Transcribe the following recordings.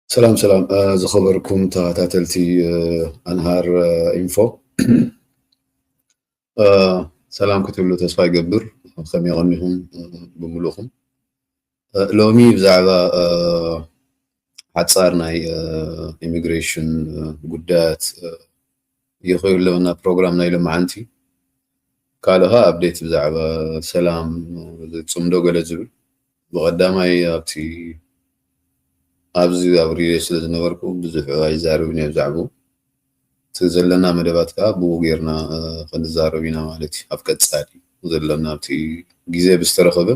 ሰላም ሰላም ዝኸበርኩም ተኸታተልቲ ኣንሃር ኢንፎ፣ ሰላም ክትብሉ ተስፋ ይገብር። ከመይ ቀኒኹም ብምሉእኹም? ሎሚ ብዛዕባ ሓጻር ናይ ኢሚግሬሽን ጉዳያት ይኸዩ ኣለና ፕሮግራም ናይ ሎማዓንቲ። ካልእ ኸኣ ኣፕዴት ብዛዕባ ሰላም ዝጽምዶ ገለ ዝብል። ብቐዳማይ ኣብቲ ኣብዚ ኣብ ሪሌ ስለ ዝነበርኩ ብዙሕ ኣይዛረብን እየ ብዛዕባኡ። እቲ ዘለና መደባት ከኣ ብኡ ጌርና ክንዛረብ ኢና ማለት እዩ። ኣብ ቀጻሊ ዘለና ኣብቲ ግዜ ብዝተረኸበ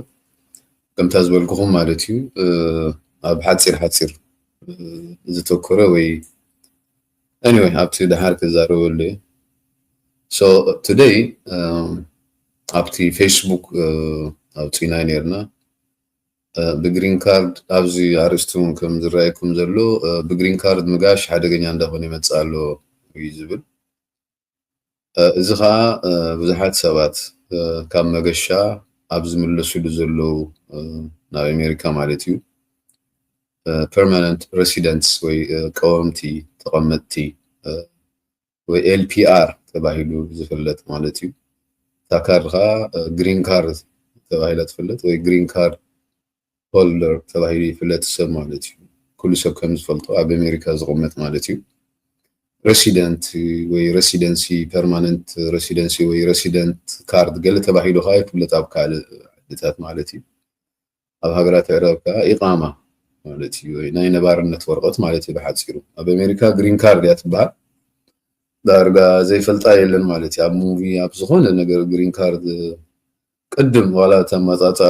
ከምታ ዝበልኩኹም ማለት እዩ። ኣብ ሓጺር ሓጺር ዝተኮረ ወይ anyway ኣብቲ ደሓር ክዛረበሉ እየ። So today ኣብቲ ፌስቡክ ኣውፂና ነርና ብግሪን ካርድ ኣብዚ ኣርእስቲ እውን ከም ዝረኣየኩም ዘሎ ብግሪን ካርድ ምጋሽ ሓደገኛ እንዳኾነ ይመፅእ ኣሎ እዩ ዝብል። እዚ ከዓ ብዙሓት ሰባት ካብ መገሻ ኣብ ዝምለሱሉ ዘለዉ ናብ ኣሜሪካ ማለት እዩ ፐርማነንት ሬሲደንትስ ወይ ቀወምቲ ተቐመጥቲ ወይ ኤልፒኣር ተባሂሉ ዝፍለጥ ማለት እዩ። እታ ካርድ ከዓ ግሪን ካርድ ተባሂላ ትፍለጥ ወይ ግሪን ካርድ ሆልደር ተባሂሉ ይፍለጥ ሰብ ማለት እዩ። ኩሉ ሰብ ከም ዝፈልጦ ኣብ ኣሜሪካ ዝቕመጥ ማለት እዩ። ሬሲደንት ወይ ሬሲደንሲ ፐርማነንት ሬሲደንሲ ወይ ሬሲደንት ካርድ ገለ ተባሂሉ ከዓ ይፍለጥ ኣብ ካልእ ዓድታት ማለት እዩ። ኣብ ሃገራት ኣዕራብ ከዓ ኢቓማ ማለት እዩ ወይ ናይ ነባርነት ወረቐት ማለት እዩ ብሓፂሩ። ኣብ ኣሜሪካ ግሪን ካርድ እያ ትበሃል። ዳርጋ ዘይፈልጣ የለን ማለት እዩ። ኣብ ሙቪ ኣብ ዝኾነ ነገር ግሪን ካርድ ቅድም ዋላ እታ ኣመፃፅኣ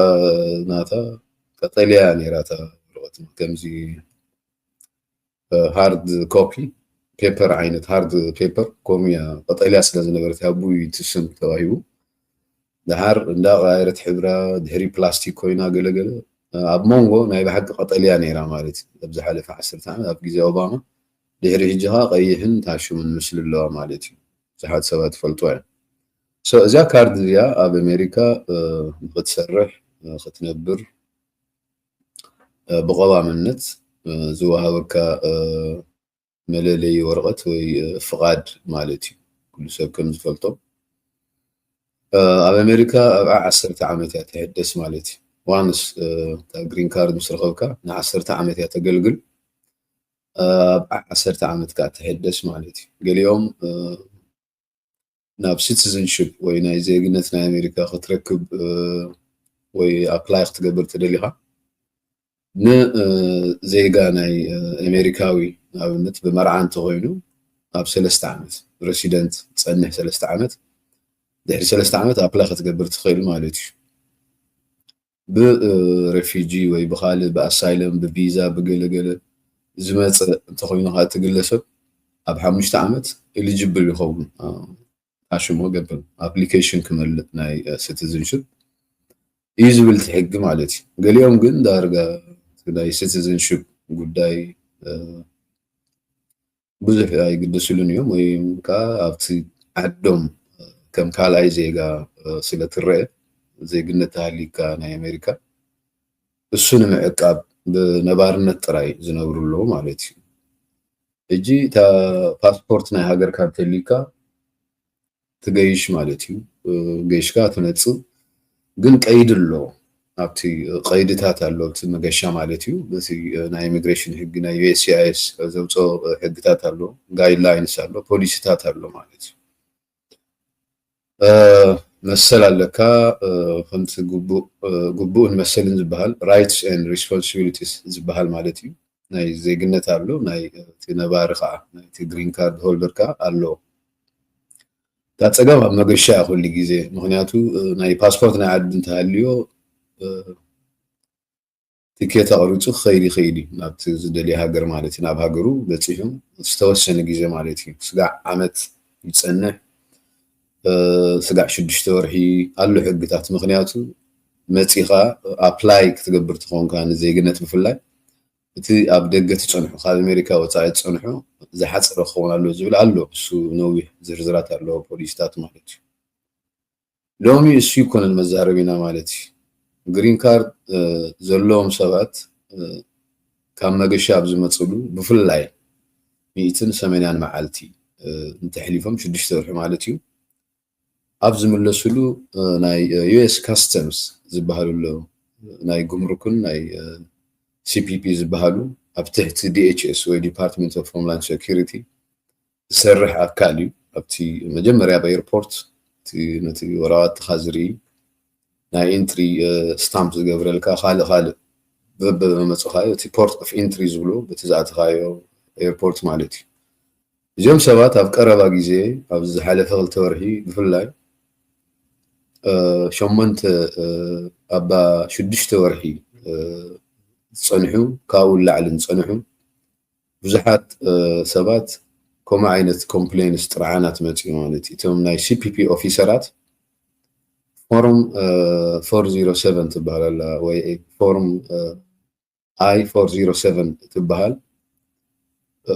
ናታ ቀጠልያ ነይራ እታ ወረቐት ከምዚ ሃርድ ኮፒ ፔፐር ዓይነት ሃርድ ፔፐር ከምኡ እያ ቀጠልያ ስለ ዝነበረት ያቡ እቲ ስም ተዋሂቡ። ደሓር እንዳቐያየረት ሕብራ ድሕሪ ፕላስቲክ ኮይና ገለገለ ኣብ መንጎ ናይ ብሓቂ ቀጠልያ ነይራ ማለት እዩ። ኣብ ዝሓለፈ ዓሰርተ ዓመት ኣብ ግዜ ኦባማ ድሕሪ ሕጂ ኸዓ ቀይሕን ታሽሙን ምስሊ ኣለዋ ማለት እዩ። ብዙሓት ሰባት ይፈልጥዋ እዮም። So እዚኣ ካርድ እዚኣ ኣብ ኣሜሪካ ንክትሰርሕ ክትነብር ብቐዋምነት ዝወሃበካ መለለዪ ወረቐት ወይ ፍቓድ ማለት እዩ። ኩሉ ሰብ ከም ዝፈልጦ ኣብ ኣሜሪካ ኣብ ዓሰርተ ዓመት እያ ትሕደስ ማለት እዩ። ዋንስ እታ ግሪን ካርድ ምስ ረኸብካ ንዓሰርተ ዓመት እያ ተገልግል። ኣብ ዓሰርተ ዓመት ከዓ ትሕደስ ማለት እዩ። ገሊኦም ናብ ሲቲዝንሽፕ ወይ ናይ ዜግነት ናይ ኣሜሪካ ክትረክብ ወይ ኣፕላይ ክትገብር ተደሊኻ ንዜጋ ናይ ኣሜሪካዊ ንኣብነት ብመርዓ እንተኮይኑ ኣብ ሰለስተ ዓመት ሬሲደንት ትፀንሕ ሰለስተ ዓመት ድሕሪ ሰለስተ ዓመት ኣፕላይ ክትገብር ትኽእል ማለት እዩ። ብሬፊጂ ወይ ብካልእ ብኣሳይለም ብቪዛ ብገለገለ ዝመፀ እንተኮይኑ ከዓ እቲ ግለሰብ ኣብ ሓሙሽተ ዓመት ኤሊጅብል ይኸውን። ኣሽሞ ገብር ኣፕሊኬሽን ክመልእ ናይ ሲቲዝንሽፕ እዩ ዝብል እቲ ሕጊ ማለት እዩ። ገሊኦም ግን ዳርጋ ናይ ሲቲዝንሽፕ ጉዳይ ብዙሕ ኣይግደስሉን እዮም ወይ ከዓ ኣብቲ ዓዶም ከም ካልኣይ ዜጋ ስለ ትረአ ዜግነት ተሃሊካ ናይ ኣሜሪካ እሱ ንምዕቃብ ብነባርነት ጥራይ ዝነብሩ ኣለዉ ማለት እዩ። ሕጂ እታ ፓስፖርት ናይ ሃገርካ እንተሊካ ትገይሽ ማለት እዩ። ገይሽካ ትነጽእ ግን ቀይዲ ኣሎ ኣብቲ ቀይድታት ኣሎ ኣብቲ መገሻ ማለት እዩ። በቲ ናይ ኢሚግሬሽን ሕጊ ናይ ዩኤስሲኣይኤስ ዘውፅኦ ሕግታት ኣሎ፣ ጋይድላይንስ ኣሎ፣ ፖሊሲታት ኣሎ ማለት እዩ። መሰል ኣለካ ከምቲ ግቡእን መሰልን ዝበሃል rights and responsibilities ዝበሃል ማለት እዩ። ናይ ዜግነት ኣሎ ናይ እቲ ነባሪ ከዓ ናይቲ ግሪን ካርድ ሆልደር ከዓ ኣሎ። እታ ፀገም ኣብ መገሻ እያ ኩሉ ግዜ ምክንያቱ ናይ ፓስፖርት ናይ ዓዲ እንተሃልዮ ትኬት ኣቕሪፁ ክኸይድ ይኽእል እዩ ናብቲ ዝደልዮ ሃገር ማለት እዩ ናብ ሃገሩ በፂሑ ዝተወሰነ ግዜ ማለት እዩ ስጋዕ ዓመት ይፀንሕ ስጋዕ ሽዱሽተ ወርሒ ኣሎ ሕግታት ምክንያቱ መፂኻ ኣፕላይ ክትገብር ትኾንካ ንዜግነት ብፍላይ እቲ ኣብ ደገ ትፀንሑ ካብ ኣሜሪካ ወፃኢ ትፀንሑ ዝሓፀረ ክኸውን ኣሎ ዝብል ኣሎ እሱ ነዊሕ ዝርዝራት ኣለዎ ፖሊሲታት ማለት እዩ ሎሚ እሱ ይኮነን መዛረቢና ማለት እዩ ግሪን ካርድ ዘለዎም ሰባት ካብ መገሻ ኣብ ዝመፅሉ ብፍላይ ሚእትን ሰማንያን መዓልቲ እንተሕሊፎም ሽዱሽተ ወርሒ ማለት እዩ ኣብ ዝምለስሉ ናይ ዩኤስ ካስተምስ ዝበሃሉ ኣለዉ ናይ ጉምሩክን ናይ ሲፒፒ ዝበሃሉ ኣብ ትሕቲ ዲኤችኤስ ወይ ዲፓርትመንት ኦፍ ሆምላንድ ሴኩሪቲ ዝሰርሕ ኣካል እዩ ኣብቲ መጀመርያ ኣብ ኤርፖርት ነቲ ወረቓትካ ዝርኢ ናይ ኢንትሪ ስታምፕ ዝገብረልካ ካልእ ካልእ በበመፅኻዮ እቲ ፖርት ኦፍ ኢንትሪ ዝብሎ በቲ ዝኣተኻዮ ኤርፖርት ማለት እዩ እዚኦም ሰባት ኣብ ቀረባ ግዜ ኣብ ዝሓለፈ ክልተ ወርሒ ብፍላይ ሸሞንተ ኣባ ሽዱሽተ ወርሒ ዝፀንሑ ካብኡ ላዕሊ ዝፀንሑ ብዙሓት ሰባት ከምኡ ዓይነት ኮምፕሌንስ ጥርዓናት መፅኡ ማለት እዩ እቶም ናይ ሲፒፒ ኦፊሰራት ፎርም ፎር ዜሮ ሰቨን ትበሃል ኣላ ወይ ፎርም ኣይ ፎር ዜሮ ሰቨን ትበሃል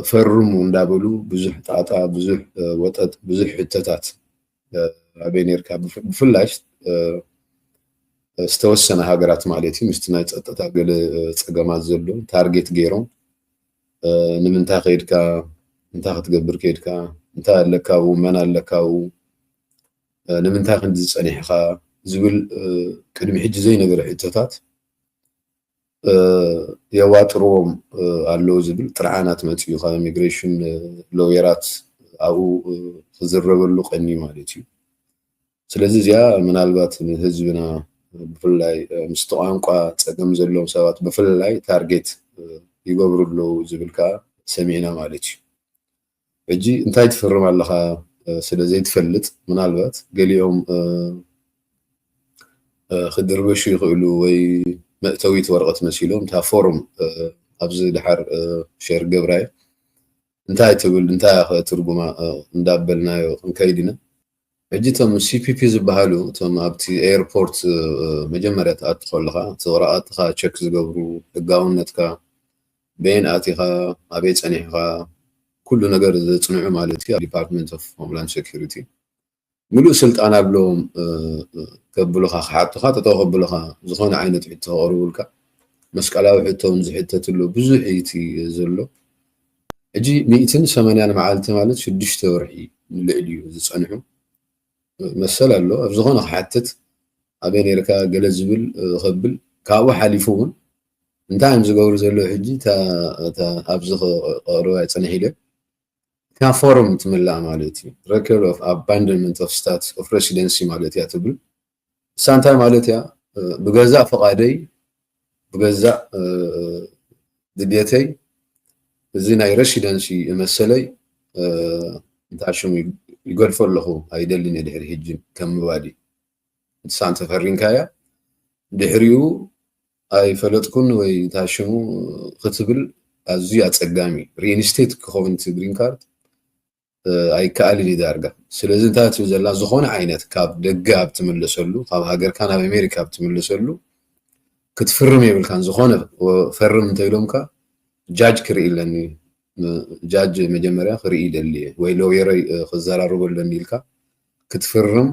ፈርሙ እንዳበሉ ብዙሕ ጣጣ ብዙሕ ወጠጥ ብዙሕ ሕቶታት ኣበይ ነርካ ብፍላይ ዝተወሰነ ሃገራት ማለት እዩ ምስቲ ናይ ፀጥታ ገለ ፀገማት ዘሎ ታርጌት ገይሮም ንምንታይ ከይድካ እንታይ ክትገብር ከይድካ እንታይ ኣለካ ው መን ኣለካ ው ንምንታይ ክንዲ ዝፀኒሕኻ ዝብል ቅድሚ ሕጂ ዘይነበረ ሕቶታት የዋጥርዎም ኣለዉ ዝብል ጥርዓናት መፅኡ ካብ ኢሚግሬሽን ሎየራት ኣብኡ ክዝረበሉ ቀኒ ማለት እዩ ስለዚ እዚኣ ምናልባት ንህዝብና ብፍላይ ምስቲ ቋንቋ ፀገም ዘለዎም ሰባት ብፍላይ ታርጌት ይገብሩ ኣለዉ ዝብል ከዓ ሰሚዕና ማለት እዩ ሕጂ እንታይ ትፍርም ኣለኻ ስለ ዘይትፈልጥ ምናልባት ገሊኦም ክድርበሹ ይኽእሉ ወይ መእተዊት ወረቐት መሲሎም እታ ፎርም ኣብዚ ድሓር ሸር ገብራዮ እንታይ ትብል እንታይ ትርጉማ እንዳበልናዮ ክንከይድ ኢና ሕጂ እቶም ሲፒፒ ዝበሃሉ እቶም ኣብቲ ኤርፖርት መጀመርያ ትኣቱ ከለካ እቲ ወረቃትካ ቸክ ዝገብሩ ህጋውነትካ በየን ኣቲኻ ኣበይ ፀኒሕኻ ኩሉ ነገር ዘፅንዑ ማለት እዩ ኣብ ዲፓርትመንት ኦፍ ሆምላንድ ሴኩሪቲ ምሉእ ስልጣን ኣለዎም ከብሉኻ ክሓቱኻ ጠጠው ከብሉኻ ዝኾነ ዓይነት ሕቶ ከቕርቡልካ መስቀላዊ ሕቶ እውን ዝሕተት ኣሎ ብዙሕ እዩ እቲ ዘሎ ሕጂ ሚእትን ሰማንያን መዓልቲ ማለት ሽዱሽተ ወርሒ ንልዕሊ እዩ ዝፀንሑ መሰል ኣሎ ኣብ ዝኾነ ክሓትት ኣበይ ነርካ ገለ ዝብል ከብል ካብኡ ሓሊፉ እውን እንታይ እዮም ዝገብሩ ዘለዉ ሕጂ ኣብዚ ከቕርባ ይፅንሕ ኢለ እታ ፎርም ትምላእ ማለት እዩ record of abandonment of status of residency ማለት እያ ትብል እሳ እንታይ ማለት እያ ብገዛእ ፈቓደይ ብገዛእ ድልየተይ እዚ ናይ ሬሲደንሲ መሰለይ እንታይ ሽሙ ይገድፎ ኣለኹ ኣይደልን እየ ድሕሪ ሕጂ ከም ምባል እዩ ንሳ እንተፈሪምካያ ድሕሪኡ ኣይፈለጥኩን ወይ እንታይ ሽሙ ክትብል ኣዝዩ ኣፀጋሚ ሪኢንስቴት ክኸውን እቲ ግሪን ካርድ ኣይከኣልን እዩ ዳርጋ ስለዚ እንታይ ትብል ዘላ ዝኾነ ዓይነት ካብ ደገ ኣብ ትምለሰሉ ካብ ሃገርካ ናብ ኣሜሪካ ኣብ ትምለሰሉ ክትፍርም የብልካን ዝኾነ ፈርም እንተኢሎምካ ጃጅ ክርኢ ኣለኒ ጃጅ መጀመርያ ክርኢ ይደሊ እየ ወይ ሎየረይ ክዘራርቦ ኣለኒ ኢልካ ክትፍርም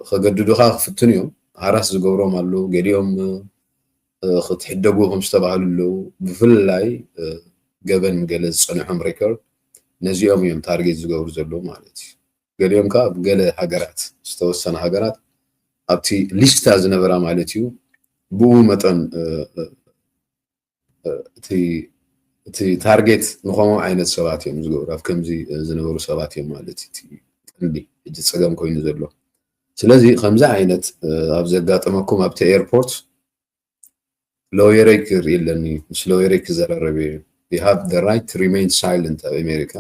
ከገድዱኻ ክፍትኑ እዮም ሃራስ ዝገብሮም ኣለዉ ገሊኦም ክትሕደጉ ከም ዝተባህሉ ኣለዉ ብፍላይ ገበን ገለ ዝፀንሖም ሬኮርድ ነዚኦም እዮም ታርጌት ዝገብሩ ዘለዉ ማለት እዩ ገሊኦም ከዓ ኣብ ገለ ሃገራት ዝተወሰነ ሃገራት ኣብቲ ሊስታ ዝነበራ ማለት እዩ ብኡ መጠን እቲ ታርጌት ንኸምኡ ዓይነት ሰባት እዮም ዝገብሩ ኣብ ከምዚ ዝነበሩ ሰባት እዮም ማለት እቲ ቀንዲ ሕጂ ፀገም ኮይኑ ዘሎ ስለዚ ከምዚ ዓይነት ኣብ ዘጋጠመኩም ኣብቲ ኤርፖርት ሎየረይ ክርኢ ኣለኒ ምስ ሎየረይ ክዘራረብ እየ you have the right to remain silent ኣብ ኣሜሪካ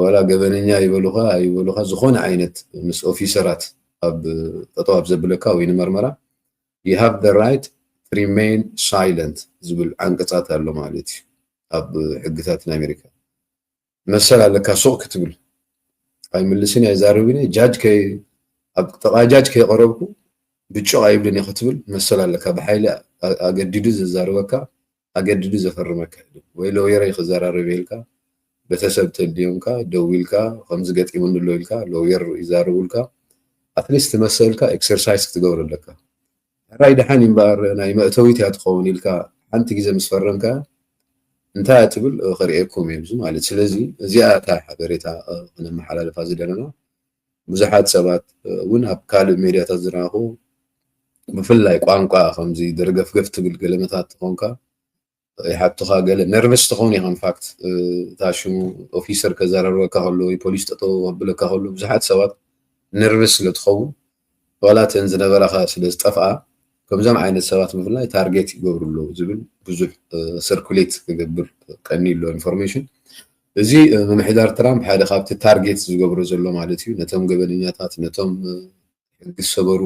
ዋላ ገበነኛ ይበሉኻ ኣይበሉኻ ዝኾነ ዓይነት ምስ ኦፊሰራት ኣብ ጠጠው ኣብ ዘብለካ ወይ ንመርመራ you have the right to remain silent ዝብል ዓንቀፃት ኣሎ ማለት እዩ ኣብ ሕግታት ናይ ኣሜሪካ መሰል ኣለካ ሱቕ ክትብል ኣይምልስን ኣይዛረብን ጃጅ ኣብ ጥቓ ጃጅ ከይቀረብኩ ብጭቕ ኣይብልን ክትብል መሰል ኣለካ ብሓይሊ ኣገዲዱ ዘዛርበካ ኣገዲዱ ዘፈርመካ ወይ ሎየረይ ክዘራረብ ኢልካ ቤተሰብ ተድልዮምካ ደዊልካ ከምዚ ገጢሙኒ ኣሎ ኢልካ ሎየር ይዛረቡልካ ኣትሊስት መሰልካ ኤክሰርሳይዝ ክትገብር ኣለካ ሕራይ ደሓን እምበኣር ናይ መእተዊት እያ ትኸውን ኢልካ ሓንቲ ግዜ ምስ ፈረምካ እንታይ እያ ትብል፣ እ፣ ከርእየኩም እየ ብዙ ማለት። ስለዚ እዚኣ እታ ሓበሬታ፣ እ፣ ክነመሓላልፋ ዝደለና። ብዙሓት ሰባት፣ እ፣ እውን ኣብ ካልእ ሜድያታት ዝረኣኹ፣ ብፍላይ ቋንቋ ከምዚ ደርገፍገፍ ትብል ገለመታት ትኾንካ፣ ይሓቱኻ፣ ገለ ነርቨስ ትኸውን ኢኻ። ኢንፋክት፣ እ፣ እታ ሽሙ ኦፊሰር ከዘራርበካ ከሎ ወይ ፖሊስ ጠጠው ከብለካ ከሎ ብዙሓት ሰባት ነርቨስ ስለ ትኸውን፣ ዋላ እተን ዝነበራኻ ስለ ዝጠፍኣ፣ ከምዞም ዓይነት ሰባት ምፍላይ ታርጌት ይገብሩ ኣለዉ ዝብል ብዙሕ፣ እ፣ ሰርኩሌት ክገብር ቀኒ ኣሎ ኢንፎርሜሽን። እዚ፣ እ፣ ምምሕዳር ትራምፕ ሓደ ካብቲ ታርጌት ዝገብሮ ዘሎ ማለት እዩ። ነቶም ገበነኛታት፣ ነቶም፣ እ፣ ሕጊ ዝሰበሩ፣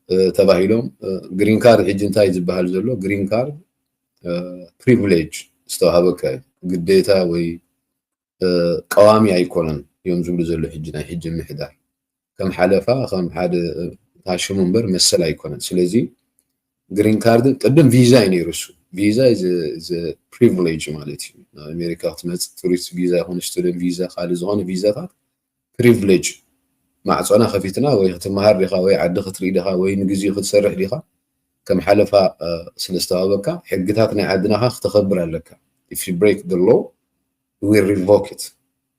እ፣ ተባሂሎም፣ እ፣ ግሪን ካርድ ሕጂ እንታይ ዝበሃል ዘሎ? ግሪን ካርድ፣ እ፣ ፕሪቪሌጅ ዝተዋሃበካ እዩ። ግዴታ ወይ፣ እ፣ ቀዋሚ ኣይኮነን እዮም ዝብሉ ዘሎ ሕጂ ናይ ሕጂ ምምሕዳር። ከም ሓለፋ፣ ከም ሓደ፣ እ፣ እታ ሽሙ እምበር መሰል ኣይኮነን። ስለዚ ግሪን ካርድ ቅድም ቪዛ እዩ ነይሩ እሱ። ቪዛ is a, is a privilege ማለት እዩ። ናብ ኣሜሪካ ክትመጽእ ቱሪስት ቪዛ ይኹን ስቱደንት ቪዛ ካልእ ዝኾነ ቪዛታት ፕሪቪሌጅ ማዕጾና ከፊትና ወይ ክትመሃር ዲኻ ወይ ዓዲ ክትርኢ ዲኻ ወይ ንግዜኡ ክትሰርሕ ዲኻ ከም ሓለፋ፣ እ፣ ስለ ዝተዋህበካ ሕግታት ናይ ዓድናኻ ክተኸብር ኣለካ። If you break the law, we revoke it.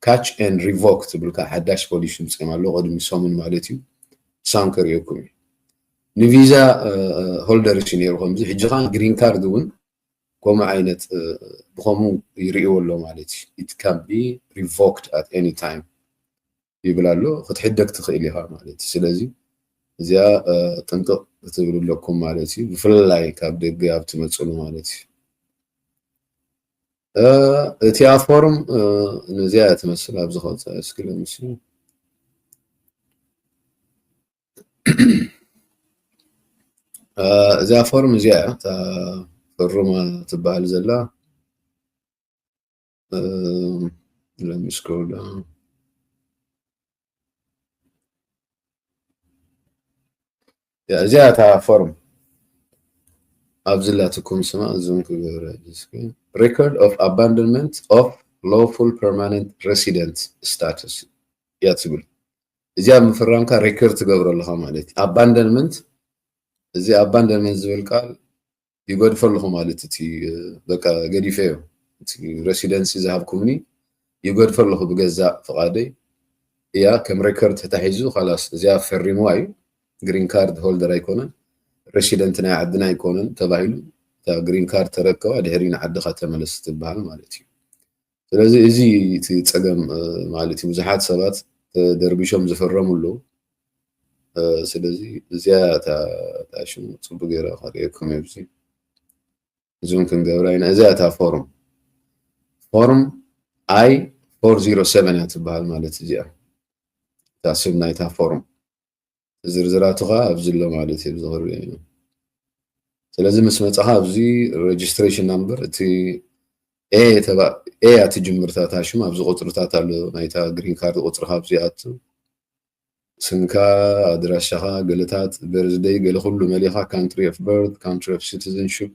Catch and revoke ትብል ከዓ ሓዳሽ ፖሊሲ ምፅኦም ኣሎ ቅድሚ ሰሙን ማለት እዩ። ሳም ከርእየኩም እዩ። ንቪዛ፣ እ፣ እ፣ ሆልደርስ እዩ ነይሩ ከምዚ። ሕጂ ከዓ ግሪን ካርድ እውን ከምኡ ዓይነት፣ እ፣ ብኸምኡ ይርእይዎ ኣሎ ማለት እዩ። It can be revoked at any time ይብል ኣሎ። ክትሕደግ ትኽእል ኢኻ ማለት እዩ። ስለዚ እዚኣ፣ እ፣ ጥንቅቕ ክትብሉ ኣለኩም ማለት እዩ። ብፍላይ ካብ ደገ ኣብ ትመጽሉ ማለት እዩ። እ፣ እቲኣ ፎርም፣ እ፣ ነዚኣ እያ ትመስል። ኣብዚ ከውፅኣ እስኪ ለምሲ። እ፣ እዚኣ ፎርም እዚኣ እያ፣ እታ ፈርማ ትበሃል ዘላ። እ፣ let me scroll down። ያ፣ እዚኣ እታ ፎርም ኣብዚ ላትኩም ስማ፣ እዞም ክገብረ እስኪ። Record of abandonment of lawful permanent resident status እያ ትብል። እዚኣ ምፍራምካ ሬከርድ ትገብሮ ኣለኻ ማለት እዩ። ኣባንደንመንት፣ እዚ ኣባንደንመንት ዝብል ቃል ይገድፎ ኣለኹ ማለት እቲ፣ እ፣ በቃ ገዲፈዮ። እቲ ሬሲደንሲ ዝሃብኩምኒ ይገድፎ ኣለኹ ብገዛእ ፍቓደይ። እያ ከም ሬከርድ ተታሒዙ፣ ኻላስ እዚኣ ፈሪምዋ እዩ። ግሪን ካርድ ሆልደር ኣይኮነን፣ ሬሲደንት ናይ ዓድና ኣይኮነን ተባሂሉ፣ እታ ግሪን ካርድ ተረከባ፣ ድሕሪ ንዓድኻ ተመለስ ትበሃል ማለት እዩ። ስለዚ እዚ እቲ ጸገም፣ እ፣ ማለት እዩ። ብዙሓት ሰባት ተደርቢሾም ዝፈረሙ ኣለዉ። እ፣ ስለዚ እዚኣ እታ፣ እታ ሽሙ ጽቡቅ ገይረ ከርእየኩም እየ። እዚ ዙም ክንገብራ ኢና። እዚኣ እታ ፎርም፣ ፎርም ኣይ ፎር ዚሮ ሰቨን እያ ትበሃል ማለት እዚኣ። እታ ስም ናይታ ፎርም። ዝርዝራቱ ኸኣ ኣብዚ ኣሎ ማለት እዩ፣ ኣብዚ ክርኢ እዩ። ስለዚ ምስ መጻኻ ኣብዚ ሬጅስትሬሽን ናምበር፣ እቲ ኤ ተባ-፣ ኤ እያ ትጅምር እታ ሽም፣ ኣብዚ ቁጽርታት ኣሎ፣ ናይታ ግሪን ካርድ ቁጽርኻ ኣብዚ ይኣቱ። ስምካ፣ ኣድራሻኻ፣ ገለታት፣ በርዝደይ፣ ገለ ኩሉ መሊኻ፣ ካንትሪ ኦፍ በርት፣ ካንትሪ ኦፍ ሲቲዝንሽፕ፣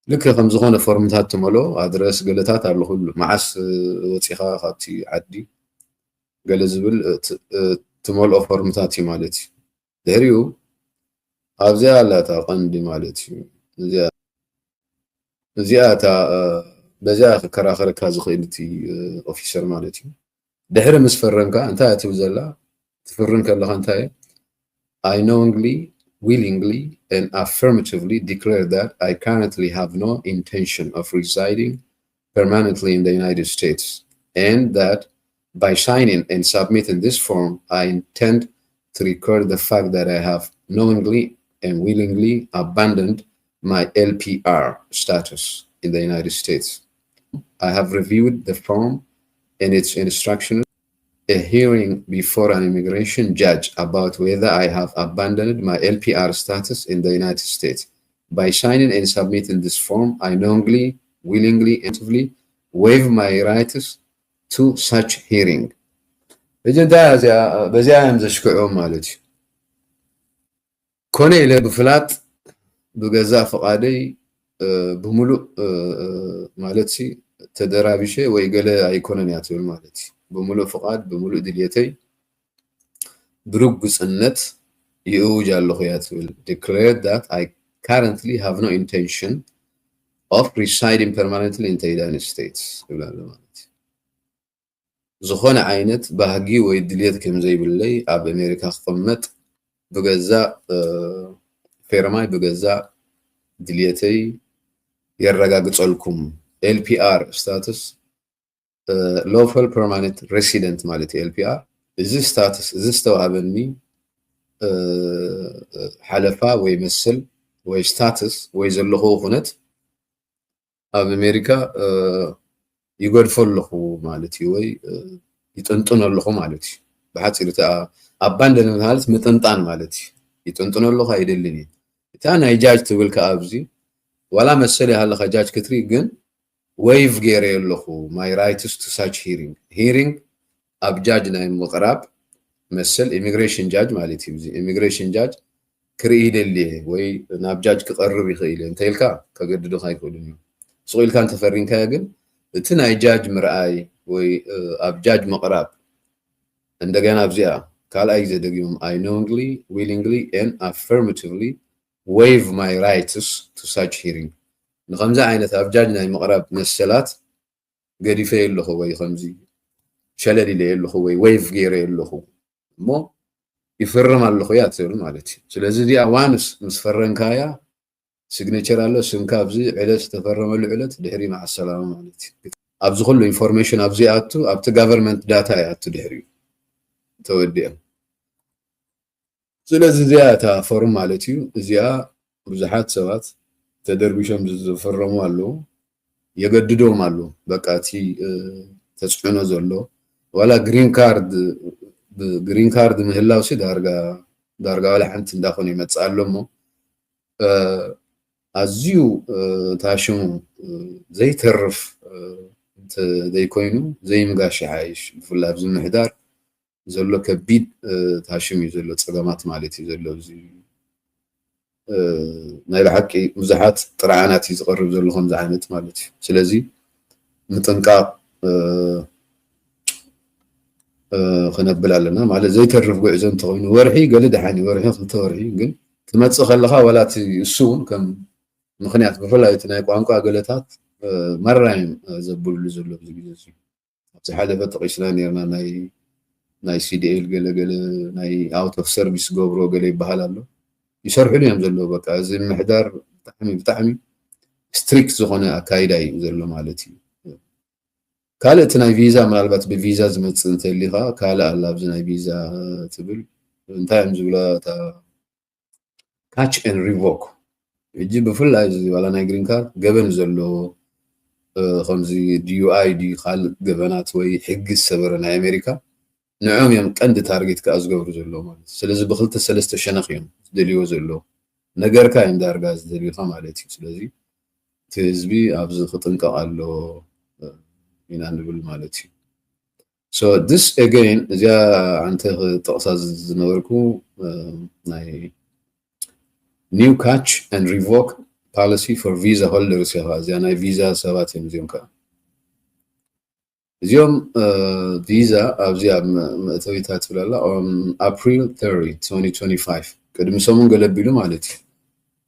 ልክዕ ከም ዝኾነ ፎርምታት ትመልኦ፣ ኣድረስ፣ ገለታት ኣሎ ኩሉ። መዓስ፣ እ፣ ወጺኻ ካብቲ ዓዲ፣ ገለ ዝብል፣ እ፣ ት-፣ እ፣ ትመልኦ ፎርምታት እዩ ማለት እዩ። ድሕሪኡ ኣብዚኣ ኣላ እታ ቀንዲ ማለት እዩ። እዚኣ፣ እዚኣ እታ፣ እ፣ በዚኣ ክከራኸረካ ዝኽእል እቲ፣ እ፣ ኦፊሰር ማለት እዩ። ድሕሪ ምስ ፈረምካ እንታይ እያ ትብል ዘላ? ትፍርም ከለኻ እንታይ እያ? I knowingly, willingly, and affirmatively declare that I currently have no intention of residing permanently in the United States, and that by signing and submitting this form, I intend to record the fact that I have knowingly and willingly abandoned my L P R status in the United States. I have reviewed the form and its instructions a hearing before an immigration judge about whether I have abandoned my L P R status in the United States. By signing and submitting this form, I knowingly, willingly, and actively waive my rights to such hearing. ሕጂ እንታይ እያ እዚኣ? በዚኣ እዮም ዘሽክዑ ማለት እዩ። ኮነ ኢለ ብፍላጥ ብገዛእ ፍቓደይ፣ እ፣ ብምሉእ፣ እ፣ እ፣ ማለት ሲ ተደራቢሸ ወይ ገለ ኣይኮነን እያ ትብል ማለት እዩ። ብምሉእ ፍቓድ፣ ብምሉእ ድልየተይ ብርጉጽነት ይእውጅ ኣለኹ እያ ትብል። Declare that I currently have no intention of residing permanently in the United States ይብል ኣሎ ማለት እዩ። ዝኾነ ዓይነት ባህጊ ወይ ድልየት ከም ዘይብለይ ኣብ ኣሜሪካ ክቕመጥ ብገዛእ ፌርማይ ብገዛእ ድልየተይ የረጋግጸልኩም። ኤልፒኣር ስታትስ፣ ሎፈል ፐርማነንት ሬሲደንት ማለት እዩ። ኤልፒኣር እዚ ስታትስ እዚ ዝተዋህበኒ ሓለፋ ወይ መስል ወይ ስታትስ ወይ ዘለኹ ኩነት ኣብ ኣሜሪካ ይገድፎ ኣለኹ ማለት እዩ፣ ወይ ይጥንጥኖ ኣለኹ ማለት እዩ። ብሓፂር እቲ ኣባንደን ማለት ምጥንጣን ማለት እዩ። ይጥንጥኖ ኣለኹ፣ ኣይደልን እዩ። እታ ናይ ጃጅ ትብል ከዓ ኣብዚ ዋላ መሰል ይሃለካ ጃጅ ክትርኢ፣ ግን ወይቭ ገይረ ኣለኹ my rights to such hearing። ሂሪንግ ኣብ ጃጅ ናይ ምቕራብ መሰል ኢሚግሬሽን ጃጅ ማለት እዩ። ኢሚግሬሽን ጃጅ ክርኢ ይደሊ እየ ወይ ናብ ጃጅ ክቐርብ ይኽእል እየ እንተኢልካ ከገድዱኻ ኣይክእሉን እዮም። ስቕ ኢልካ እንተፈሪምካዮ ግን እቲ ናይ ጃጅ ምርኣይ ወይ ኣብ ጃጅ ምቕራብ እንደገና ኣብዚኣ ካልኣይ ግዜ ደጊሞም I knowingly, willingly and affirmatively waive my rights to such hearing። ንኸምዚ ዓይነት ኣብ ጃጅ ናይ ምቕራብ መሰላት ገዲፈ ኣለኹ ወይ ከምዚ ሸለል ኢለ ኣለኹ ወይ ወይቭ ገይረ ኣለኹ እሞ ይፍርም ኣለኹ እያ ትብል ማለት እዩ። ስለዚ እዚኣ ዋንስ ምስ ፈረምካያ ሲግኔቸር ኣሎ፣ ስምካ ኣብዚ ዕለት ዝተፈረመሉ ዕለት ድሕሪ መዓሰላማ ማለት እዩ። ኣብዚ ኩሉ ኢንፎርሜሽን ኣብዚ ኣቱ ኣብቲ ጋቨርንመንት ዳታ ይኣቱ ድሕሪኡ ተወዲኦም። ስለዚ እዚኣ እታ ፎርም ማለት እዩ። እዚኣ ብዙሓት ሰባት ተደርቢሾም ዝፈረሙ ኣለዉ፣ የገድዶም ኣለዉ። በቃ እቲ ተፅዕኖ ዘሎ ዋላ ግሪን ካርድ ግሪን ካርድ ምህላው ሲ ዳርጋ ዳርጋ ዋላ ሓንቲ እንዳኾነ ይመፅእ ኣሎ እሞ ኣዝዩ ታሽሙ ዘይተርፍ እንተዘይኮይኑ ዘይምጋሽ ይሓይሽ። ብፍላይ ኣብዚ ምሕዳር ዘሎ ከቢድ ታሽም እዩ ዘሎ፣ ፀገማት ማለት እዩ ዘሎ። እዚ ናይ ብሓቂ ብዙሓት ጥርዓናት እዩ ዝቐርብ ዘሎ ከምዚ ዓይነት ማለት እዩ። ስለዚ ምጥንቃቕ ክነብል ኣለና ማለት ዘይተርፍ ጉዕዞ እንተኾይኑ ወርሒ ገለ ደሓን እዩ፣ ወርሒ ክልተ ወርሒ ግን ትመፅእ ከለኻ ዋላ እቲ እሱ እውን ከም ምኽንያት ብፍላይ እቲ ናይ ቋንቋ ገለታት መራይም ዘብሉሉ ዘሎ ኣብዚ ግዜ እዚ። ኣብ ዝሓለፈ ጠቒስና ነርና ናይ ናይ ሲዲኤል ገለ ገለ ናይ ኣውት ኦፍ ሰርቪስ ገብሮ ገለ ይበሃል ኣሎ። ይሰርሕሉ እዮም ዘለዉ። በቃ እዚ ምሕዳር ብጣዕሚ ብጣዕሚ ስትሪክት ዝኾነ ኣካይዳ እዩ ዘሎ ማለት እዩ። ካልእ እቲ ናይ ቪዛ ምናልባት ብቪዛ ዝመፅእ እንተሊኻ ካልእ ኣላ ኣብዚ ናይ ቪዛ ትብል እንታይ እዮም ዝብላ እታ ካች ኤን ሪቮክ። ሕጂ ብፍላይ እዚ ዋላ ናይ ግሪን ካርድ ገበን ዘለዎ ከምዚ ዲዩኣይ ዲ ካልእ ገበናት ወይ ሕጊ ዝሰበረ ናይ ኣሜሪካ ንዕኦም እዮም ቀንዲ ታርጌት ከዓ ዝገብሩ ዘለዉ ማለት እዩ። ስለዚ ብክልተ ሰለስተ ሸነኽ እዮም ዝደልይዎ ዘለዉ ነገርካ እዮም ዳርጋ ዝደልዩካ ማለት እዩ። ስለዚ እቲ ህዝቢ ኣብዚ ክጥንቀቕ ኣለዎ ኢና ንብል ማለት እዩ። So this again እዚኣ ኣንተ ክጠቕሳ ዝነበርኩ ናይ new catch and revoke policy for visa holders እያ። እዚኣ ናይ ቪዛ ሰባት እዮም እዚኦም ከዓ እዚኦም ቪዛ ኣብዚ ኣብ መእተዊታ ትብል ኣላ on April thirty twenty twenty-five ቅድሚ ሰሙን ገለ ኣቢሉ ማለት እዩ።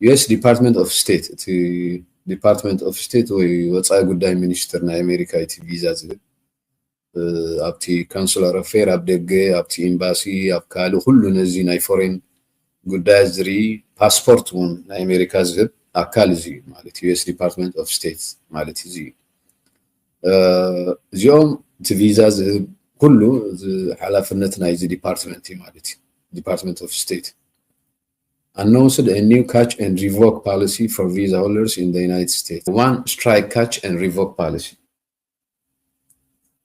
ዩኤስ ዲፓርትመንት ኦፍ ስቴት እቲ ዲፓርትመንት ኦፍ ስቴት ወይ ወፃኢ ጉዳይ ሚኒስትር ናይ ኣሜሪካ እቲ ቪዛ ዝብል ኣብቲ ካንሱላር ኣፌር ኣብ ደገ ኣብቲ ኤምባሲ ኣብ ካልእ ኩሉ ነዚ ናይ ፎሬን ጉዳያት ዝርኢ ፓስፖርት እውን ናይ ኣሜሪካ ዝህብ ኣካል እዚ እዩ ማለት ዩኤስ ዲፓርትመንት ኦፍ ስቴት ማለት እዚ እዩ። እዚኦም እቲ ቪዛ ዝህብ ኩሉ ሓላፍነት ናይዚ ዲፓርትመንት እዩ ማለት እዩ። Department of State announced a new catch and revoke policy for visa holders in the United States. One strike catch and revoke policy.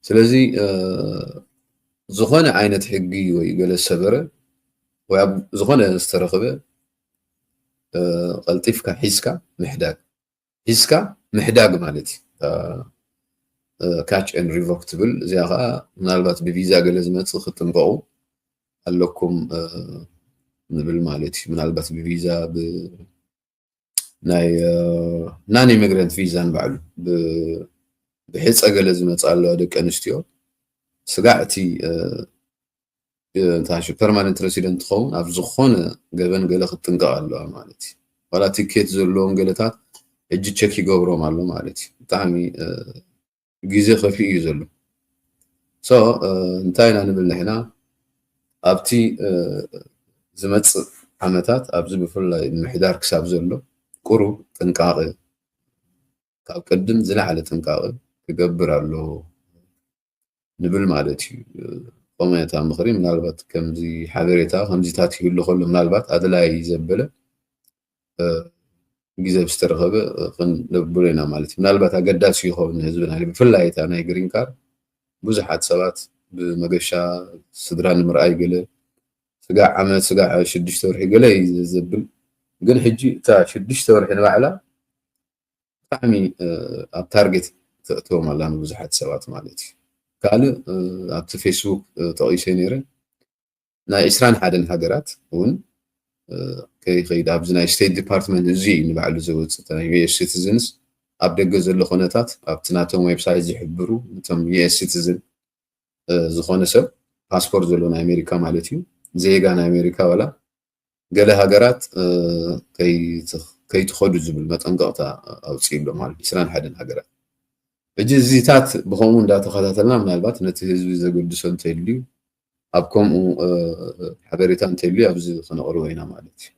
ስለዚ ዝኾነ ዓይነት ሕጊ ወይ ገለ ዝሰበረ ወይ ኣብ ዝኾነ ዝተረኽበ ቀልጢፍካ ሒዝካ ምሕዳግ ሒዝካ ምሕዳግ ማለት እዩ። ካች ኤን ሪቮክ ትብል እዚኣ ከዓ ምናልባት ብቪዛ ገለ ዝመፅእ ክትጥንቀቑ ኣለኩም ንብል ማለት እዩ። ምናልባት ብቪዛ ናይ ናን ኢሚግራንት ቪዛ ንባዕሉ ብሕፀ ገለ ዝመፅእ ኣለዋ ደቂ ኣንስትዮ ስጋዕ እቲ ፐርማነንት ሬሲደንት ትኸውን ኣብ ዝኾነ ገበን ገለ ክትጥንቀቕ ኣለዋ ማለት እዩ። ዋላ ቲኬት ዘለዎም ገለታት ሕጂ ቸክ ይገብሮም ኣሎ ማለት እዩ። ብጣዕሚ ግዜ ከፊኡ እዩ ዘሎ። ሶ እንታይ ኢና ንብል ንሕና ኣብቲ ዝመፅእ ዓመታት ኣብዚ ብፍላይ ምሕዳር ክሳብ ዘሎ ቁሩብ ጥንቃቐ ካብ ቅድም ዝለዓለ ጥንቃቐ ክገብር ኣለዎ ንብል ማለት እዩ። ከምኡ እታ ምኽሪ ምናልባት ከምዚ ሓበሬታ ከምዚታት ይህሉ ከሎ ምናልባት ኣድላይ ዘበለ ግዜ ብዝተረኸበ ክንነብሎ ኢና ማለት እዩ። ምናልባት ኣገዳሲ ይኸውን ንህዝብና ብፍላይ እታ ናይ ግሪን ካርድ ብዙሓት ሰባት ብመገሻ ስድራ ንምርኣይ ገለ ስጋዕ ዓመት ስጋዕ ሽዱሽተ ወርሒ ገለ እዩ ዘብል ግን ሕጂ እታ ሽዱሽተ ወርሒ ንባዕላ ብጣዕሚ ኣብ ታርጌት ተእትዎም ኣላ ንብዙሓት ሰባት ማለት እዩ። ካልእ ኣብቲ ፌስቡክ ጠቒሰ ነይረ ናይ ዕስራን ሓደን ሃገራት እውን ከይኸይድ ኣብዚ ናይ ስቴት ዲፓርትመንት እዚ ንባዕሉ ዘወፅእ ናይ ዩኤስ ሲቲዝንስ ኣብ ደገ ዘሎ ኮነታት ኣብቲ ናቶም ዌብሳይት ዝሕብሩ ነቶም ዩኤስ ሲቲዝን ዝኾነ ሰብ ፓስፖርት ዘሎ ናይ ኣሜሪካ ማለት እዩ ዜጋ ናይ ኣሜሪካ ዋላ ገለ ሃገራት ከይትኸዱ ዝብል መጠንቀቕታ ኣውፅኡ ኣሎ ማለት ዕስራን ሓደን ሃገራት። ሕጂ እዚታት ብኸምኡ እንዳተኸታተልና ምናልባት ነቲ ህዝቢ ዘገድሶ እንተልዩ ኣብ ከምኡ ሓበሬታ እንተልዩ ኣብዚ ክነቕርቦ ኢና ማለት እዩ።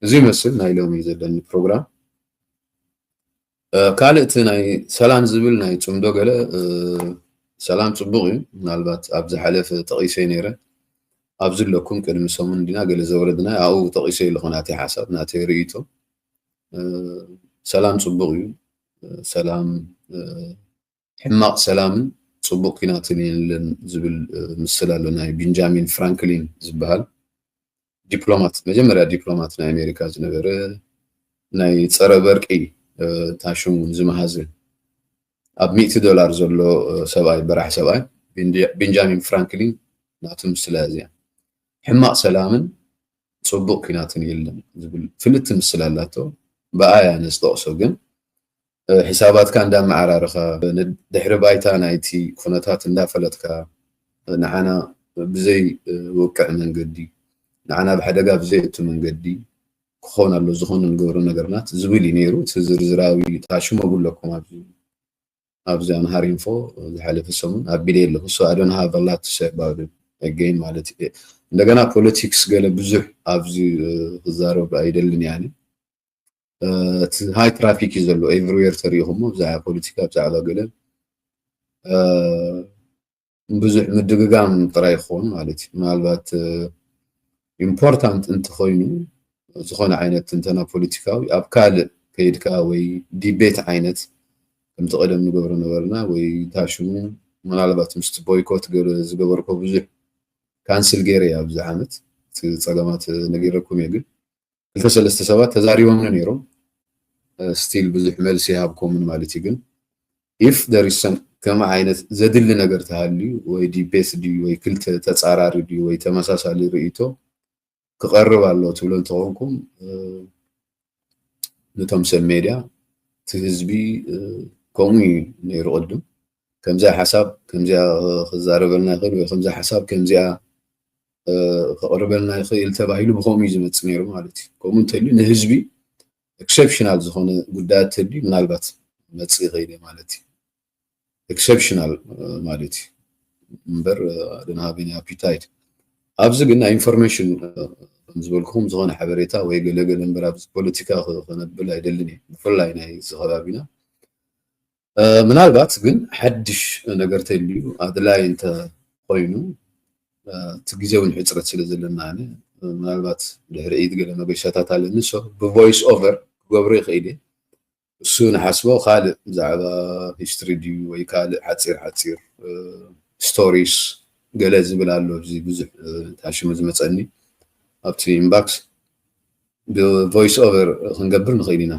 እዚ ይመስል ናይ ሎሚ ዘለኒ ፕሮግራም። ካልእ እቲ ናይ ሰላም ዝብል ናይ ፅምዶ ገለ ሰላም ፅቡቕ እዩ። ምናልባት ኣብ ዝሓለፈ ጠቒሰ ነይረ ኣብዚ ኣለኩም ቅድሚ ሰሙን እንዲና ገለ ዘውረድና ኣብኡ ጠቒሰ ኣለኹ ናተይ ሓሳብ ናተይ ርእይቶ። ሰላም ፅቡቕ እዩ። ሰላም ሕማቕ ሰላምን ፅቡቕ ኪናትን የለን ዝብል ምስል ኣሎ ናይ ቤንጃሚን ፍራንክሊን ዝበሃል ዲፕሎማት መጀመርያ ዲፕሎማት ናይ ኣሜሪካ ዝነበረ ናይ ፀረ በርቂ ታሽሙን ዝመሃዘ ኣብ ሚእቲ ዶላር ዘሎ ሰብኣይ በራሕ ሰብኣይ ቤንጃሚን ፍራንክሊን ናቱ ምስላ እዚኣ ሕማቕ ሰላምን ፅቡቕ ኪናትን የለን ዝብል ፍልቲ ምስል ኣላቶ። ብኣያ ነዝጠቕሶ ግን ሕሳባትካ እንዳመዓራርኻ ድሕሪ ባይታ ናይቲ ኩነታት እንዳፈለጥካ ንዓና ብዘይ ውቅዕ መንገዲ ንዓና ብሓደጋ ብዘይ እቲ መንገዲ ክኾን ኣሎ ዝኾነ ንገብሮ ነገርናት ዝብል እዩ ነይሩ። እቲ ዝርዝራዊ ታሽሞ ብለኩም ኣብዚ ኣብዚ ኣምሃር ኢንፎ ዝሓለፈ ሰሙን ኣቢለ ኣለኹ። So I don't have a lot to say about it again ማለት እዩ። እንደገና ፖለቲክስ ገለ ብዙሕ ኣብዚ ክዛረብ ኣይደልን ያኒ እቲ ሃይ ትራፊክ እዩ ዘሎ ኤቭሪዌር ተሪኢኹሞ ብዛዕባ ፖለቲካ ብዛዕባ ገለ ብዙሕ ምድግጋም ጥራይ ይኸውን ማለት እዩ። ምናልባት ኢምፖርታንት እንተኾይኑ ዝኾነ ዓይነት ትንተና ፖለቲካዊ ኣብ ካልእ ከይድካ ወይ ዲቤት ዓይነት ከምቲ ቀደም ንገብሮ ነበርና ወይ ታሽሙ ምናልባት ምስቲ ቦይኮት ገለ ዝገበርኮ ብዙሕ ካንስል ገይረ እየ ኣብዚ ዓመት እቲ ፀገማት ነጊረኩም እየ ግን ክልተ ሰለስተ ሰባት ተዛሪቦምኒ ነይሮም ስቲል ብዙሕ መልሲ ይሃብኮምን ማለት እዩ ግን if there is some ከም ዓይነት ዘድሊ ነገር ተሃልዩ ወይ ዲቤት ድዩ ወይ ክልተ ተፃራሪ ድዩ ወይ ተመሳሳሊ ርእይቶ ክቐርብ ኣሎ ትብሎ እንተኾንኩም ነቶም ሰብ ሜድያ እቲ ህዝቢ ከምኡ እዩ ነይሩ ቅድም ከምዚኣ ሓሳብ ከምዚኣ ክዛረበልና ይኽእል ወይ ከምዚኣ ሓሳብ ከምዚኣ ከቕርበልና ይኽእል ተባሂሉ ብከምኡ እዩ ዝመፅእ ነይሩ ማለት እዩ። ከምኡ እንተልዩ ንህዝቢ ኤክሰፕሽናል ዝኾነ ጉዳያት ተልዩ ምናልባት መፅእ ይኽእል ማለት እዩ። ኤክሰፕሽናል ማለት እዩ እምበር ደናሃበኒ ኣፒታይት ኣብዚ ግን ናይ ኢንፎርሜሽን ከምዝበልኩም ዝኾነ ሓበሬታ ወይ ገለገለ እምበር ኣብዚ ፖለቲካ ክነብል ኣይደልን እየ ብፍላይ ናይ እዚ ከባቢና ምናልባት ግን ሓድሽ ነገር ተልዩ ኣድላይ እንተኮይኑ እቲ ግዜ እውን ሕፅረት ስለ ዘለና ምናልባት ድሕሪ ኢድ ገለ መገሻታት ኣለኒ ብቮይስ ኦቨር ክገብሮ ይኽእል እየ እሱ ንሓስቦ ካልእ ብዛዕባ ሂስትሪ ድዩ ወይ ካልእ ሓፂር ሓፂር ስቶሪስ ገለ ዝብል ኣሎ እዚ ብዙሕ ታሽሙ ዝመፀኒ ኣብቲ ኢንባክስ ብቮይስ ኦቨር ክንገብር ንኽእል ኢና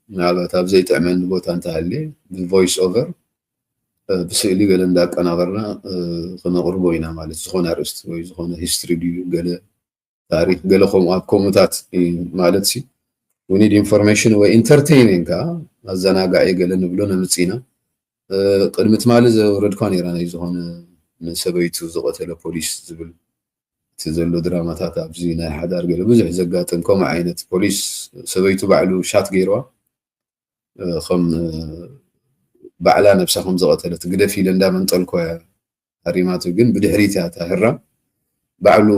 ምናልባት ኣብ ዘይጥዕመኒ ቦታ እንተሃልየ ብቮይስ ኦቨር ብስእሊ ገለ እንዳቀናበርና ክነቕርቦ ኢና ማለት ዝኾነ ኣርእስቲ ወይ ዝኾነ ሂስትሪ ድዩ ገለ ታሪክ ገለ ከምኡ ኣብ ከምኡታት ማለት ሲ we need information ወይ ኢንተርቴይኒንግ ከዓ ኣዘናጋዒ ገለ ንብሎ ነምፅእ ኢና ቅድሚ ትማሊ ዘውረድኳ ነይራ ናይ ዝኾነ ንሰበይቱ ዝቐተለ ፖሊስ ዝብል እቲ ዘሎ ድራማታት ኣብዚ ናይ ሓዳር ገለ ብዙሕ ዘጋጥም ከምኡ ዓይነት ፖሊስ ሰበይቱ ባዕሉ ሻት ገይርዋ ከም ባዕላ ነብሳ ከም ዝቐተለት ግደፍ ኢለ እንዳመንጠልኮ እያ ኣሪማቱ። ግን ብድሕሪት እያ እታ ህራም ባዕሉ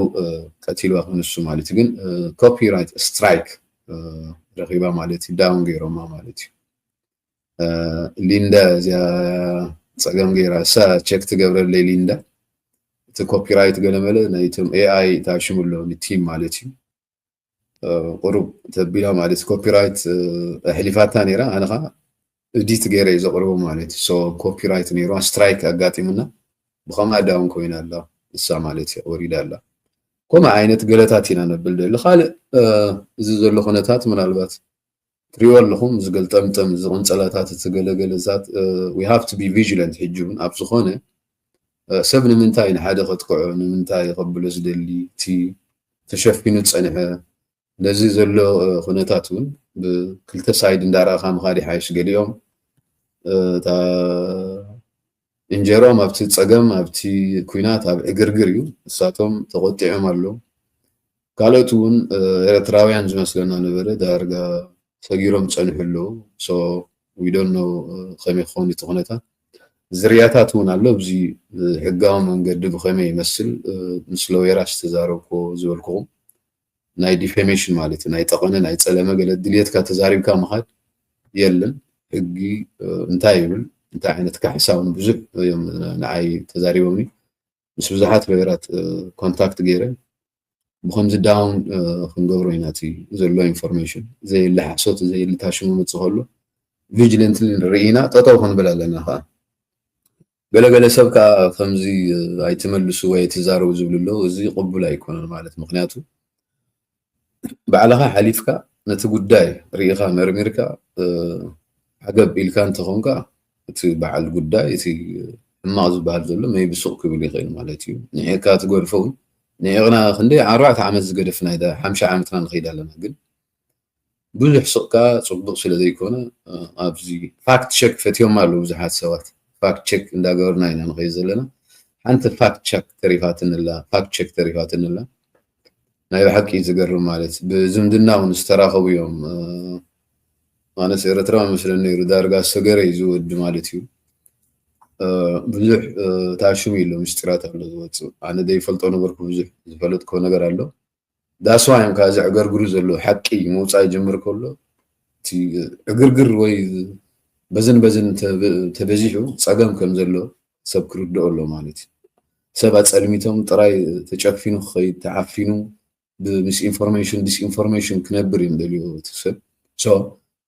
ቀቲልዋ ክንሱ ማለት እዩ። ግን ኮፒራይት ስትራይክ ረኺባ ማለት እዩ። ዳውን ገይሮማ ማለት እዩ። ሊንዳ እዚኣ ጸገም ገይራ እሳ ቸክ ትገብረለይ ሊንዳ። እቲ ኮፒራይት ገለመለ ናይቶም ኤኣይ ታሽሙ ኣሎ ንቲም ማለት እዩ። ቁሩብ ተቢላ ማለት ኮፒራይት ኣሕሊፋታ ነይራ። ኣነ ኸዓ ኤዲት ገይረ እዩ ዘቕርቦ ማለት እዩ። ሶ ኮፒራይት ነይርዋ ስትራይክ ኣጋጢሙና ብኸምኣ ዳውን ኮይና ኣላ እሳ ማለት እዩ ወሪዳ ኣላ። ከምኡ ዓይነት ገለታት ኢና ነብል ደሊ። ካልእ እዚ ዘሎ ኩነታት ምናልባት ትሪእዎ ኣለኹም ዝገልጠምጠም ዝቕንጸላታት እቲ ገለገለታት we have to be vigilant። ሕጂ እውን ኣብ ዝኾነ ሰብ ንምንታይ ንሓደ ከጥቅዖ ንምንታይ ከብሎ ዝደሊ እቲ ተሸፊኑ ዝጸንሐ ነዚ ዘሎ ኩነታት እውን ብክልተ ሳይድ እንዳረኣኻ ምኻድ ይሓይሽ። ገሊኦም እታ እንጀሮም ኣብቲ ጸገም ኣብቲ ኩናት ኣብ ዕግርግር እዩ። እሳቶም ተቆጢዖም ኣለዉ። ካልኦት እውን ኤርትራውያን ዝመስለና ነበረ ዳርጋ ሰጊሮም ጸንሑ ኣለዉ። So we don't know ከመይ ክኸውን እቲ ኩነታት። ዝርያታት እውን ኣሎ። ኣብዚ ሕጋዊ መንገዲ ብኸመይ ይመስል ምስ ሎየራት ዝተዛረብኩዎ ዝበልኩኹም ናይ ዲፌሜሽን ማለት እዩ። ናይ ጠቐነ ናይ ጸለመ ገለ ድልየትካ ተዛሪብካ ምኻድ የለን። ሕጊ እንታይ ይብል እንታይ ዓይነት ካሕሳ እውን ብዙሕ እዮም ንዓይ ተዛሪቦምኒ። ምስ ብዙሓት ሎየራት ኮንታክት ገይረ ብከምዚ ዳውን ክንገብሮ ኢና እቲ ዘሎ ኢንፎርሜሽን ዘየለ ሓሶት ዘየለ ታሽሙ መፅእ ከሎ ቪጅለንትሊ ንርኢ ኢና። ጠጠው ክንብል ኣለና ከዓ። ገለገለ ሰብ ከዓ ከምዚ ኣይትመልሱ ወይ ኣይትዛረቡ ዝብሉ ኣለዉ። እዚ ቅቡል ኣይኮነን ማለት ምክንያቱ ባዕልኻ ሓሊፍካ ነቲ ጉዳይ ርኢኻ መርሚርካ ዓገብ ኢልካ እንተኾንካ እቲ በዓል ጉዳይ እቲ ሕማቕ ዝበሃል ዘሎ መይቢ ሱቕ ክብል ይኽእል ማለት እዩ። ንዒቕካ ትገድፎ እውን ንዒቕና ክንደይ ኣርባዕተ ዓመት ዝገደፍና ኢዳ ሓምሻ ዓመትና ንኸይድ ኣለና ግን ብዙሕ ስቕካ ጽቡቕ ስለ ዘይኮነ ኣብዚ ፋክት ቸክ ፈትዮም ኣለዉ ብዙሓት ሰባት። ፋክት ቸክ እንዳገበርና ኢና ንኸይድ ዘለና። ሓንቲ ፋክት ቸክ ተሪፋትንላ ፋክት ቸክ ተሪፋትንላ ናይ ብሓቂ ዝገርም ማለት ብዝምድና እውን ዝተራኸቡ እዮም። ኣነስ ኤረትራዊ መስለኒ ነይሩ ዳርጋ ሰገረ እዩ ዝወዲ ማለት እዩ። ብዙሕ ታሽሙ ኢሎ ምስጢራት ኣሎ ዝወፅእ ኣነ ዘይፈልጦ ነበርኩ ብዙሕ ዝፈለጥኮ ነገር ኣሎ። ዳስዋ እዮም ከዓ ዘዕገርግሩ ዘለዉ ሓቂ ምውፃእ ይጀምር ከሎ እቲ ዕግርግር ወይ በዝን በዝን ተበዚሑ ፀገም ከም ዘሎ ሰብ ክርድኦ ኣሎ ማለት እዩ። ሰብ ኣፀልሚቶም ጥራይ ተጨፊኑ ክኸይድ ተዓፊኑ ብምስኢንፎርሜሽን ዲስኢንፎርሜሽን ክነብር እዮም ደልዩ እቲ ሰብ። ሶ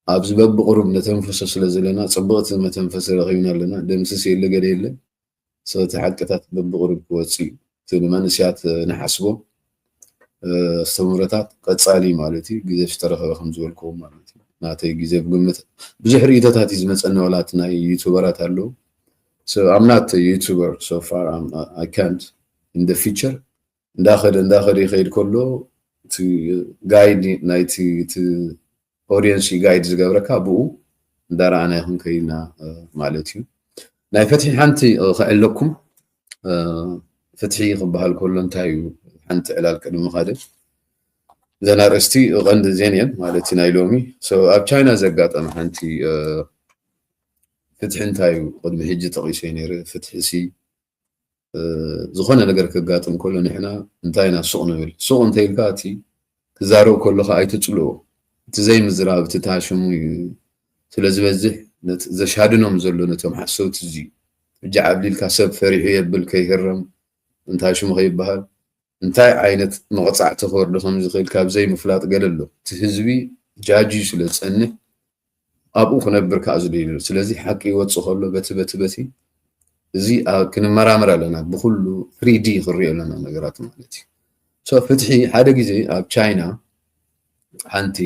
ኣብዚ በብቁሩብ ነተንፍሶ ስለ ዘለና ፅብቕቲ መተንፈሲ ረኺብና ኣለና። ደምስስ የለ ገለ የለ። ሰበቲ ሓቅታት በብቕሩብ ክወፅእ እዩ። እቲ ንመንእስያት ንሓስቦ ኣስተምህሮታት ቀፃሊ ማለት እዩ። ግዜ ዝተረኸበ ከም ዝበልክዎ ማለት እዩ። ናተይ ግዜ ብግምት ብዙሕ ርእይቶታት እዩ ዝመፀኒ። ዋላት ናይ ዩቱበራት ኣለዉ። I'm not a YouTuber so far. I can't in the future. እንዳኸደ እንዳኸደ ይኸይድ ከሎ እቲ ጋይድ ናይቲ እቲ ኦዲየንስ ጋይድ ዝገብረካ ብኡ እንዳረኣና ይኹን ከይና ማለት እዩ። ናይ ፍትሒ ሓንቲ ክዕለኩም። ፍትሒ ክበሃል ከሎ እንታይ እዩ? ሓንቲ ዕላል ቅድሚ ምኻደ ዘን ኣርእስቲ ቀንዲ ዜን እየን ማለት እዩ ናይ ሎሚ። ኣብ ቻይና ዘጋጠመ ሓንቲ ፍትሒ እንታይ እዩ? ቅድሚ ሕጂ ጠቒሰ ነይረ። ፍትሒ ሲ ዝኾነ ነገር ከጋጥም ከሎ ንሕና እንታይ ኢና ሱቕ ንብል። ሱቕ እንተኢልካ እቲ ክዛረብ ከሎ ከዓ ኣይትፅልኦ። እቲ ዘይምዝራብ እቲ ታሽሙ እዩ ስለ ዝበዝሕ ዘሻድኖም ዘሎ ነቶም ሓሰውቲ እዚ ሕጂ ዓብሊልካ ሰብ ፈሪሑ የብል ከይህረም እንታይ ሽሙ ከይበሃል እንታይ ዓይነት መቕፃዕቲ ክወርዶ ከም ዝኽእል ካብ ዘይምፍላጥ ገለ ኣሎ። እቲ ህዝቢ ጃጅ እዩ ስለ ዝፀንሕ ኣብኡ ክነብር ከዓ ዝደይሉ። ስለዚ ሓቂ ይወፅእ ከሎ በቲ በቲ በቲ እዚ ክንመራመር ኣለና። ብኩሉ ፍሪ ዲ ክንሪኦ ኣለና ነገራት ማለት እዩ። ፍትሒ ሓደ ግዜ ኣብ ቻይና ሓንቲ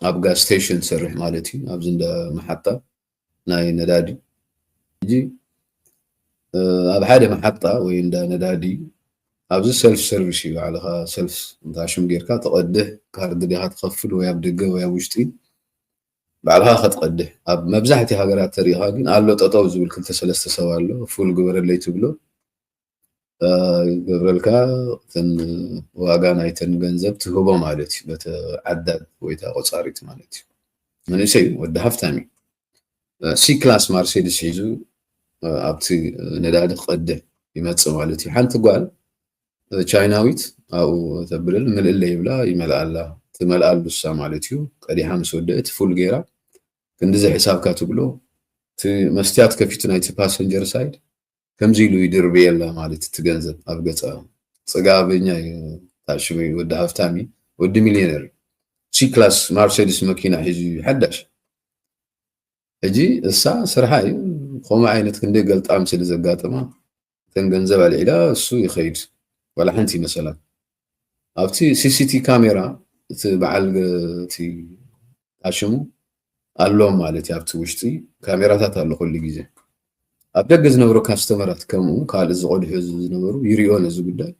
ኣብ ጋዝ ስቴሽን ትሰርሕ ማለት እዩ ኣብዚ እንደ መሓጣ ናይ ነዳዲ ሕጂ ኣብ ሓደ መሓጣ ወይ እንዳ ነዳዲ ኣብዚ ሰልፍ ሰርቪስ እዩ ባዕልኻ ሰልፍ እንታሽም ጌርካ ተቐድሕ ካርድ ዲኻ ትኸፍል ወይ ኣብ ደገ ወይ ኣብ ውሽጢ ባዕልኻ ክትቐድሕ ኣብ መብዛሕቲ ሃገራት ተሪኢኻ ግን ኣሎ ጠጠው ዝብል ክልተ ሰለስተ ሰብ ኣሎ ፉል ግበረለይ ትብሎ ይገብረልካ እተን ዋጋ ናይተን ገንዘብ ትህቦ ማለት እዩ በተ ዓዳግ ወይ እታ ቆፃሪት ማለት እዩ። መንእሰይ እዩ፣ ወዲ ሃፍታም እዩ። ሲ ክላስ ማርሴዲስ ሒዙ ኣብቲ ነዳዲ ክቐድሕ ይመፅእ ማለት እዩ። ሓንቲ ጓል ቻይናዊት ኣብኡ ተብልል፣ ምልእለ ይብላ፣ ይመልኣላ፣ ትመልኣሉ እሳ ማለት እዩ። ቀዲሓ ምስ ወደአት ፉል ገይራ ክንድዚ ሕሳብካ ትብሎ። እቲ መስትያት ከፊቱ ናይቲ ፓሰንጀር ሳይድ ከምዚ ኢሉ ይድርብየላ ማለት እቲ ገንዘብ ኣብ ገፃ። ፅጋበኛ እዩ፣ ታሽሙ እዩ፣ ወዲ ሃፍታሚ፣ ወዲ ሚልዮነር። ሲ ክላስ ማርሴዲስ መኪና ሒዙ እዩ ሓዳሽ። ሕጂ እሳ ስርሓ እዩ፣ ከምኡ ዓይነት ክንደይ ገልጣም ስለ ዘጋጠማ እተን ገንዘብ ኣልዒላ እሱ ይኸይድ፣ ዋላ ሓንቲ ይመሰላ። ኣብቲ ሲሲቲ ካሜራ እቲ በዓል ገ-፣ እቲ ታሽሙ ኣሎ ማለት እዩ። ኣብቲ ውሽጢ ካሜራታት ኣሎ ኩሉ ግዜ። ኣብ ደገ ዝነበሩ ካስተመራት ከምኡ ካልእ ዝቐድሑ ዝነበሩ ይሪኦ ነዚ ጉዳይ፣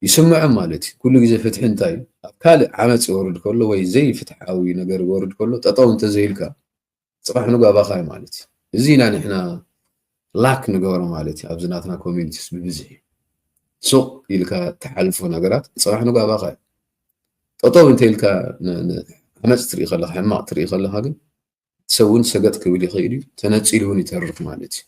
ይስምዖም ማለት እዩ። ኩሉ ግዜ ፍትሒ እንታይ እዩ? ኣብ ካልእ ዓመፅ ይወርድ ከሎ ወይ ዘይፍትሓዊ ነገር ይወርድ ከሎ ጠጠው እንተዘይልካ ፅባሕ ንጎ ኣባኻ እዩ ማለት እዩ። እዚ ኢና ንሕና ላክ ንገብሮ ማለት እዩ። ኣብዚ ናትና ኮሚኒቲስ ብብዝሒ ሱቕ ኢልካ ትሓልፎ ነገራት ፅባሕ ንጎ ኣባኻ እዩ። ጠጠው እንተ ኢልካ ን-፣ ን-፣ ዓመፅ ትርኢ ከለኻ፣ ሕማቕ ትርኢ ከለኻ ግን ሰብ እውን ሰገጥ ክብል ይኽእል እዩ፣ ተነፂሉ እውን ይተርፍ ማለት እዩ።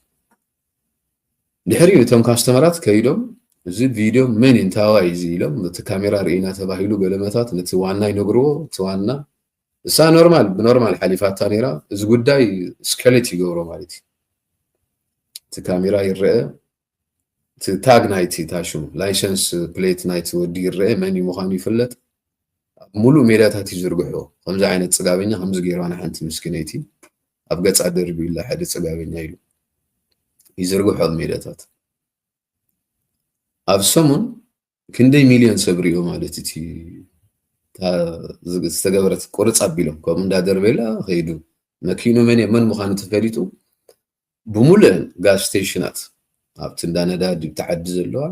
ድሕሪኡ እቶም ካስተመራት ከይዶም እዚ ቪድዮ መን እዩ፣ እንታዋይ እዚ ኢሎም፣ እቲ ካሜራ ርኢና ተባሂሉ ገለመታት ነቲ ዋና ይነግርዎ። እቲ ዋና እሳ ኖርማል፣ ብኖርማል ሓሊፋታ ነይራ። እዚ ጉዳይ ስኬሌት ይገብሮ ማለት እዩ። እቲ ካሜራ ይረአ፣ እቲ ታግ ናይቲ ታሹ፣ ላይሰንስ ፕሌት ናይቲ ወዲ ይረአ፣ መን እዩ ምዃኑ ይፍለጥ። ኣብ ሙሉእ ሜዳታት ይዝርግሖ። ከምዚ ዓይነት ጽጋበኛ ከምዚ ገይርዋ ንሓንቲ ምስኪነይቲ ኣብ ገጻ ደርቢዩላ ሓደ ጽጋበኛ ኢሉ ይዝርግሖ ኣብ ሜዳታት። ኣብ ሰሙን ክንደይ ሚልዮን ሰብ ሪኦ ማለት እቲ እታ ዝ-፣ ዝተገበረት ቁርጽ ኣቢሎም ከምኡ እንዳደርበላ ከይዱ። መኪኑ መን መን ምዃኑ ተፈሊጡ፣ ብሙሉአን ጋዝ ስቴሽናት ኣብቲ እንዳ ነዳዲ ብቲ ዓዲ ዘለዋ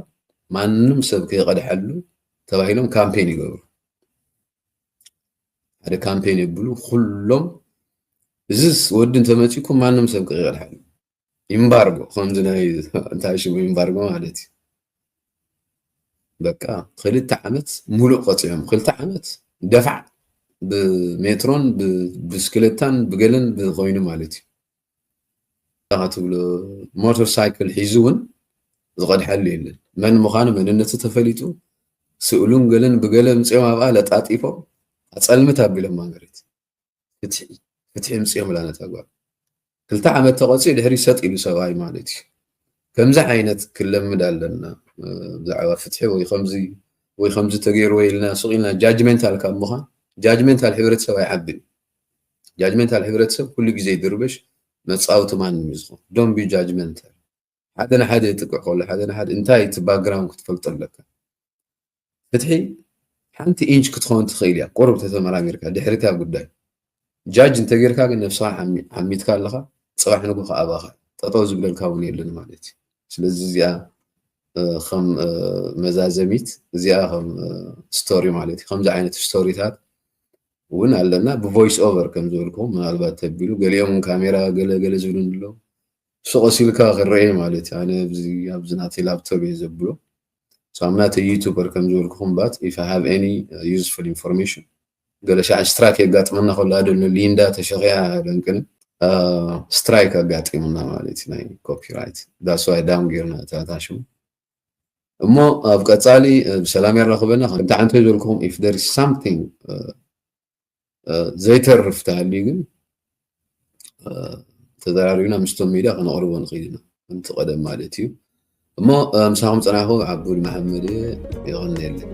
ማንም ሰብ ከይቐድሐሉ ተባሂሎም ካምፔን ይገብሩ። ሓደ ካምፔን የብሉ፣ ኩሎም እዚስ ወዲ እንተመፂኩም ማንም ሰብ ከይቐድሐሉ። ኢምባርጎ፣ ከምዚ ናይ እንታይ ሽሙ ኢምባርጎ ማለት እዩ። በቃ ክልተ ዓመት ሙሉእ ቀፂዖም፣ ክልተ ዓመት ደፋዕ ብሜትሮን ብብስክሌታን ብገለን ብኮይኑ ማለት እዩ። ትብሎ ሞተር ሳይክል ሒዙ እውን ዝቐድሐሉ የለን። መን ምዃኑ መንነቱ ተፈሊጡ፣ ስእሉን ገለን ብገለ ምፅኦም ኣብኣ ለጣጢፎም ኣፀልምት ኣቢሎም ማንገሪት ፍትሒ፣ ፍትሒ ምፅኦም ላነታ ጓል። ክልተ ዓመት ተቐፂኡ ድሕሪ ሰጥ ኢሉ ሰብኣይ ማለት እዩ። ከምዚ ዓይነት ክለምድ ኣለና። ብዛዕባ ፍትሒ ወይ ከምዚ ወይ ከምዚ ተገይርዎ ኢልና ስቕ ኢልና ጃጅሜንታል ካብ ምዃን፣ ጃጅሜንታል ሕብረተሰብ ኣይዓብን። ጃጅሜንታል ሕብረተሰብ ኩሉ ግዜ ይድርበሽ፣ መፃወቲ ማንም እዩ ዝኾን። ዶን ቢ ጃጅሜንታል። ሓደ ንሓደ ይጥቅዕ ከሎ፣ ሓደ ንሓደ እንታይ እቲ ባክግራውንድ ክትፈልጦ ኣለካ። ፍትሒ ሓንቲ ኢንች ክትኸውን ትኽእል እያ፣ ቁሩብ ተተመራሚርካ ድሕሪታ ጉዳይ። ጃጅ እንተጌርካ ግን ነብስኻ ሓሚ-፣ ሓሚትካ ኣለኻ፣ ፅባሕ ንግሆ ከኣ ኣባኻ ጠጠው ዝብለልካ እውን የለን ማለት እዩ። ስለዚ እዚኣ፣ እ፣ ከም፣ እ፣ መዛዘሚት፣ እዚኣ ከም፣ እ፣ ስቶሪ ማለት እዩ። ከምዚ ዓይነት ስቶሪታት እውን ኣለና፣ ብቮይስ ኦቨር ከም ዝበልኩ ምናልባት ተቢሉ፣ ገሊኦም እውን ካሜራ ገለ ገለ ዝብሉን ኣለዉ። እሱ ቀስ ኢልካ ክረኤ ማለት እዩ። ኣነ ኣብዚ፣ ኣብዚ ናተይ ላፕቶፕ እየ ዘብሎ። So I'm not a YouTuber ከም ዝበልኩኹም፣ but if I have any, uh, useful information፣ ገለ ሻዕ ስትራይክ የጋጥመና ከሎ ኣደል ሊንዳ ተሸኺያ ደንቅን፣ uh, ስትራይክ ኣጋጢሙና ማለት እዩ ናይ ኮፒራይት። That's why ዳውን ጌርና እታ ታሽሙ። እሞ ኣብ ቀጻሊ፣ uh፣ ብሰላም የራኽበና። ከምቲ ዓንቶ ዝበልኩኹም፣ if there is something, uh, ዘይተርፍ ተሃልዩ ግን ተዘራሪብና ምስቶም ሚድያ ከነቕርቦ ንኽእል ኢና፣ ከምቲ ቀደም ማለት እዩ። እሞ ምሳኹም ፀናኹ ዓቡድ መሓመድ እየ። የቐንየለይ።